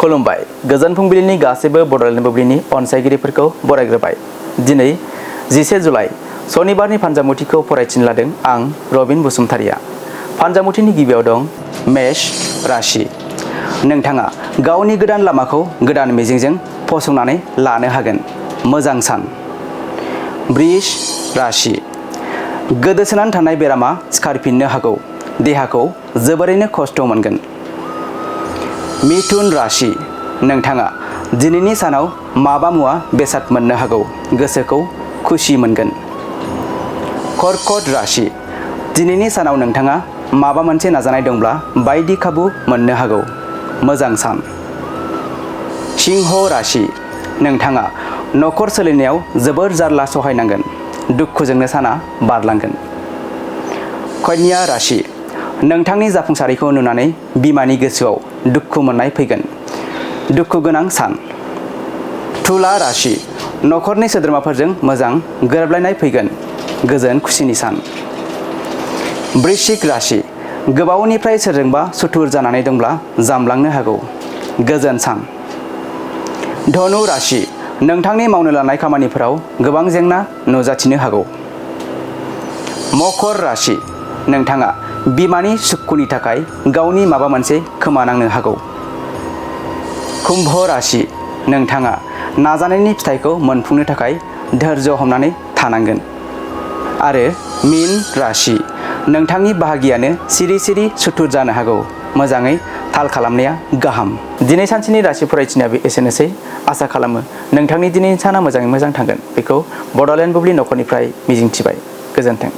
खुलुमबाय गोजोन फुंबिलिनि गासैबो बड'लेण्ड बुब्लिनि अनसायगिरिफोरखौ बरायग्रोबाय। दिनै 11 जुलाइ सनिबारनि फानजामुथिखौ फरायथिनो लादों आं रबिन बसुमतारिया। फानजामुथिनि गिबियाव दं मेष राशि। नोंथाङा गावनि गोदान लामाखौ गोदान मिजिंजों फसंनानै लानो हागोन। मोजां सान। बृष राशि। गोदोसोनानै थानाय बेरामा सिखारफिननो हागौ। देहाखौ जोबोरैनो खस्थ' मोनगोन। मिथुन राशि। नोंथाङा दिनैनि सानाव माबा मुवा बेसाद मोननो हागौ। गोसोखौ खुसि मोनगोन। कर्कट राशि। दिनैनि सानाव नोंथाङा माबा मोनसे नाजानाय दंब्ला बायदि खाबु मोननो हागौ। मोजां सान। सिंह राशि। नोंथाङा न'खर सोलिनायाव जोबोर जारला सहायनांगोन। दुखुजोंनो साना बारलांगोन। कन्या राशि। नोंथांनि जाफुंसारैखौ नुनानै बिमानि गोसोआव दुखु मोननाय फैगोन। दुखु गोनां सान। तुला राशि। न'खरनि सोद्रोमाफोरजों मोजां गोरोबलायनाय फैगोन। गोजोन खुसिनि सान। वृश्चिक राशि। गोबावनिफ्राय सोरजोंबा सुथुर जानानै दंब्ला जामलांनो हागौ। गोजोन सान। धनु राशि। नोंथांनि मावनो लानाय खामानिफोराव गोबां जेंना नुजाथिनो हागौ। मकर राशि। नोंथाङा बिमानि सुखुनि थाखाय गावनि माबा मोनसे खोमानांनो हागौ। कुम्भ राशि। नोंथाङा नाजानायनि फिथाइखौ मोनफुंनो थाखाय धैर्य हमनानै थानांगोन। आरो मीन राशि। नोंथांनि बाहागियानो सिरि सिरि सुथुर जानो हागौ। मोजाङै थाल खालामनाया गाहाम। दिनै सानसेनि राशि फरायथिनायाबो एसेनोसै। आसा खालामो नोंथांनि दिनैनि साना मोजाङै मोजां थांगोन। बेखौ बड'लेण्ड बुब्लि नखरनिफ्राय मिजिंथिबाय। गोजोन्थों।